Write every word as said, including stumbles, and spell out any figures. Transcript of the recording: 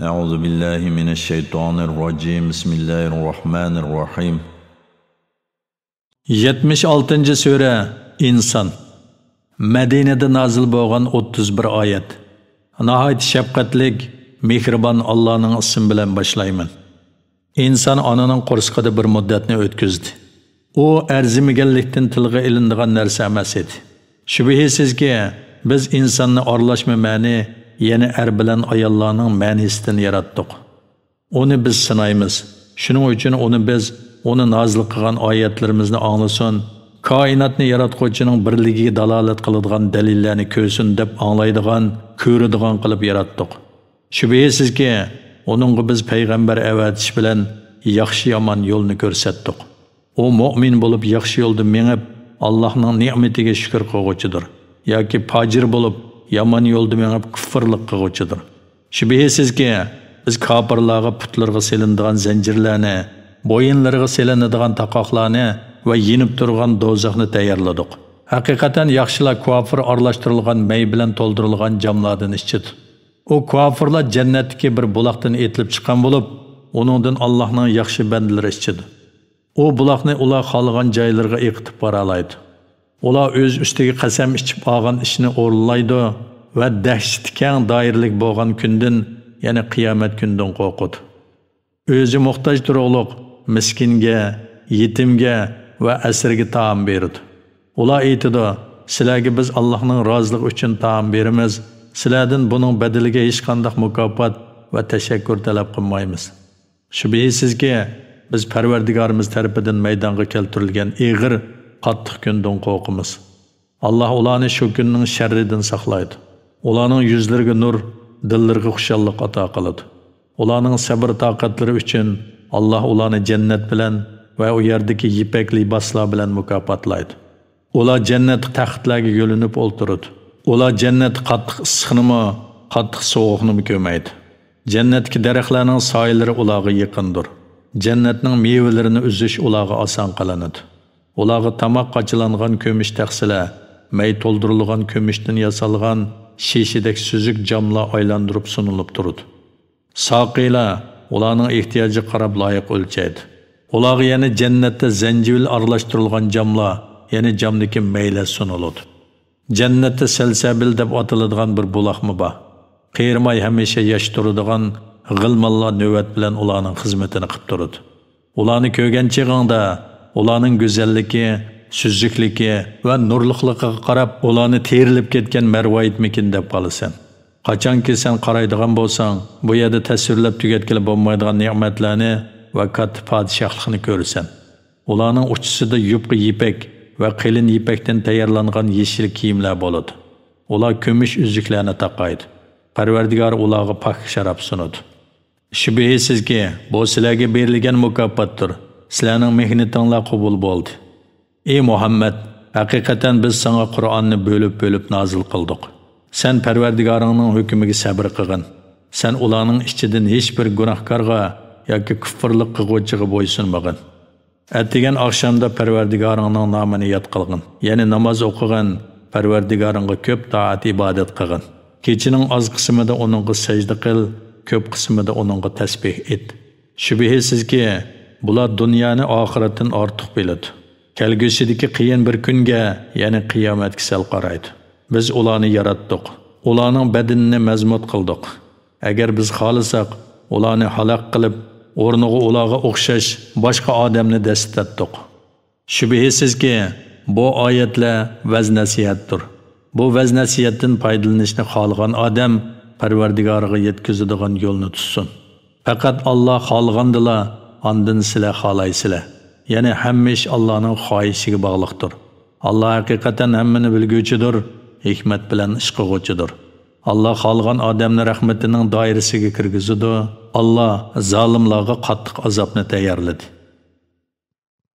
أعوذ بالله من الشيطان الرجيم. بسم الله الرحمن الرحيم. يەتمىش ئالتىنچى سۈرە، ئىنسان. مەدىنىدە نازىل بولغان ئوتتۇز بىر ئايەت. ناھايىتى شەپقەتلىك، مېھرىبان ئاللانىڭ ئىسمى بىلەن باشلايمەن. ئىنسان ئانىنىڭ قورسىقىدا بىر مۇددەتنى ئۆتكۈزدى. ئۇ ئەرزىمىگەنلىكتىن تىلغا ئېلىنىدىغان نەرسە ئەمەس ئىدى. شۈبھىسىزكى، بىز ئىنساننى ئارىلاشما مەنى، يەنى ئەر بىلەن ئاياللارنىڭ مەنىسىدىن ياراتتۇق. ئۇنى بىز سىنايمىز. شۇنىڭ ئۈچۈن ئۇنى بىز، ئۇنى نازىل قىلغان ئايەتلىرىمىزنى ئاڭلىسۇن، كائىناتنى ياراتقۇچىنىڭ بىرلىكىگە دالالەت قىلىدىغان دەلىللەرنى كۆرسۇن دەپ ئاڭلايدىغان، كۆرىدىغان قىلىپ ياراتتۇق. شۈبھىسىزكى، ئۇنىڭغا بىز پەيغەمبەر ئەۋەتىش بىلەن ياخشى-يامان يولنى كۆرسەتتۇق. ئۇ مۆمىن بولۇپ ياخشى يولدا مېڭىپ، ئاللاھنىڭ نېمىتىگە شۈكۈر قىلغۇچىدۇر. ياكى پاجىر بولۇپ يامان يولدا مېڭىپ كۇفرلۇق قىلغۇچىدۇر. شۈبھىسىزكى، بىز كاپىرلارغا پۇتلىرىغا سېلىنىدىغان زەنجىرلەرنى، بويۇنلىرىغا سېلىنىدىغان تاقاقلارنى ۋە يېنىپ تۇرغان دوزاخنى تەييارلىدۇق. ھەقىقەتەن ياخشىلار كۇفر ئارىلاشتۇرۇلغان مەي بىلەن تولدۇرۇلغان جاملاردىن ئىچىدۇ. ئۇ كۇفرلار جەننەتتىكى بىر بۇلاقتىن ئېتىلىپ چىققان بولۇپ، ئۇنىڭدىن ئاللاھنىڭ ياخشى بەندىلىرى ئىچىدۇ. ئۇ بۇلاقنى ئۇلار خالىغان جايلىرىغا ئېقىتىپ بارالايدۇ. ئۇلار ئۆز ئۈستىگە قەسەم ئىچىپ ئالغان ئىشنى ئورۇنلايدۇ ۋە دەھشىتى كەڭ دائىرىلىك بولغان كۈندىن، يەنى قىيامەت كۈنىدىن قورقىدۇ. ئۆزى موھتاج تۇرۇقلۇق مىسكىنگە، يېتىمگە ۋە ئەسىرگە تائام بېرىدۇ. ئۇلار ئېيتىدۇ، سىلەرگە بىز ئاللاھنىڭ رازىلىقى ئۈچۈن تائام بېرىمىز، سىلەردىن بۇنىڭ بەدىلىگە ھېچقانداق مۇكاپات ۋە تەشەككۈر تەلەپ قىلمايمىز. شۈبھىسىزكى، بىز پەرۋەردىگارىمىز تەرىپىدىن مەيدانغا كەلتۈرۈلگەن ئېغىر، قاتتىق كۈندىن قورقىمىز. ئاللاھ ئۇلارنى شۇ كۈننىڭ شەررىدىن ساقلايدۇ. ئۇلارنىڭ يۈزلىرىگە نۇر، دىللىرىغا خۇشاللىق ئاتا قىلىدۇ. ئۇلارنىڭ سەبرى-تاقەتلىرى ئۈچۈن ئاللاھ ئۇلارنى جەننەت بىلەن ۋە ئۇ يەردىكى يىپەك لىباسلار بىلەن مۇكاپاتلايدۇ. ئۇلار جەننەتتە تەختلەرگە يۆلىنىپ ئولتۇرىدۇ. ئۇلار جەننەتتە قاتتىق ئىسسىقنىمۇ، قاتتىق سوغۇقنىمۇ كۆرمەيدۇ. جەننەتتىكى دەرەخلەرنىڭ سايىلىرى ئۇلارغا يېقىندۇر. جەننەتنىڭ مېۋىلىرىنى ئۈزۈش ئۇلارغا ئاسان قىلىنىدۇ. ئۇلارغا تاماق قاچىلانغان كۈمۈش تەخسىلەر، مەي تولدۇرۇلغان كۈمۈشتىن ياسالغان شېشىدەك سۈزۈك جاملار ئايلاندۇرۇپ سۇنۇلۇپ تۇرىدۇ. ساقىيلار ئۇلارنىڭ ئېھتىياجىغا قاراپ لايىق ئۆلچەيدۇ. ئۇلارغا يەنە جەننەتتە زەنجىۋىل ئارىلاشتۇرۇلغان جاملار، يەنى جامدىكى مەيلەر سۇنۇلىدۇ. جەننەتتە سەلسەبىل دەپ ئاتىلىدىغان بىر بۇلاقمۇ بار. قېرىماي ھەمىشە ياش تۇرىدىغان غىلمانلار نۆۋەت بىلەن ئۇلارنىڭ خىزمىتىنى قىپ تۇرىدۇ. ئۇلارنى كۆرگەن چېغىڭدا، ئۇلارنىڭ گۈزەللىكى، سۈزۈكلۈكى ۋە نۇرلۇقلۇقىغا قاراپ، ئۇلارنى تېرىلىپ كەتكەن مەرۋايىتمىكىن دەپ قالىسەن. قاچانكى سەن قارايدىغان بولساڭ، بۇ يەردە تەسۋىرلەپ تۈگەتكىلى بولمايدىغان نېمەتلەرنى ۋە كاتتا پادىشاھلىقنى كۆرىسەن. ئۇلارنىڭ ئۇچىسىدا يۇپقا يىپەك ۋە قېلىن يىپەكتىن تەييارلانغان يېشىل كىيىملەر بولىدۇ. ئۇلار كۈمۈش ئۈزۈكلەرنى تاقايدۇ. پەرۋەردىگار ئۇلارغا پاك شاراب سۇنىدۇ. شۈبھىسىزكى، بۇ سىلەرگە بېرىلگەن مۇكاپاتتۇر. سىلەرنىڭ مېھنىتىڭلار قوبۇل بولدى. ئى مۇھەممەد، ھەقىقەتەن بىز ساڭا قۇرئاننى بۆلۈپ-بۆلۈپ نازىل قىلدۇق. سەن پەرۋەردىگارىڭنىڭ ھۆكمىگە سەبر قىلغىن. سەن ئۇلارنىڭ ئىچىدىن ھېچبىر گۇناھكارغا ياكى كۇفرلۇق قىلغۇچىغا بويسۇنمىغىن. ئەتىگەن ئاخشامدا پەرۋەردىگارىڭنىڭ نامىنى ياد قىلغىن، يەنى ناماز ئوقۇغىن، پەرۋەردىگارىڭغا كۆپ تائەت-ئىبادەت قىلغىن. كېچىنىڭ ئاز قىسمىدا ئۇنىڭغا سەجدە قىل، كۆپ قىسمىدا ئۇنىڭغا تەسبىھ ئېيت. شۈبھىسىزكى، بۇلار دۇنيانى ئاخىرەتتىن ئارتۇق بىلىدۇ. كەلگۈسىدىكى قىيىن بىر كۈنگە، يەنى قىيامەتكە سەل قارايدۇ. بىز ئۇلارنى ياراتتۇق. ئۇلارنىڭ بەدىنىنى مەزمۇت قىلدۇق. ئەگەر بىز خالىساق، ئۇلارنى ھالاك قىلىپ، ئورنىغا ئۇلارغا ئوخشاش باشقا ئادەمنى دەسسىتەتتۇق. شۈبھىسىزكى، بۇ ئايەتلەر ۋەز-نەسىھەتتۇر. بۇ ۋەز-نەسىھەتتىن پايدىلىنىشنى خالىغان ئادەم پەرۋەردىگارىغا يەتكۈزىدىغان يولنى تۇتسۇن. پەقەت ئاللا خالىغاندىلا ئاندىن سىلەر خالايسىلەر. يەنى ھەممە ئىش ئاللانىڭ خاھىشىگە باغلىقتۇر. ئاللا ھەقىقەتەن ھەممىنى بىلگۈچىدۇر، ھېكمەت بىلەن ئىش قىلغۇچىدۇر. ئاللا خالىغان ئادەمنى رەھمىتىنىڭ دائىرىسىگە كىرگۈزىدۇ. ئاللا زالىملارغا قاتتىق ئازابنى تەييارلىدى.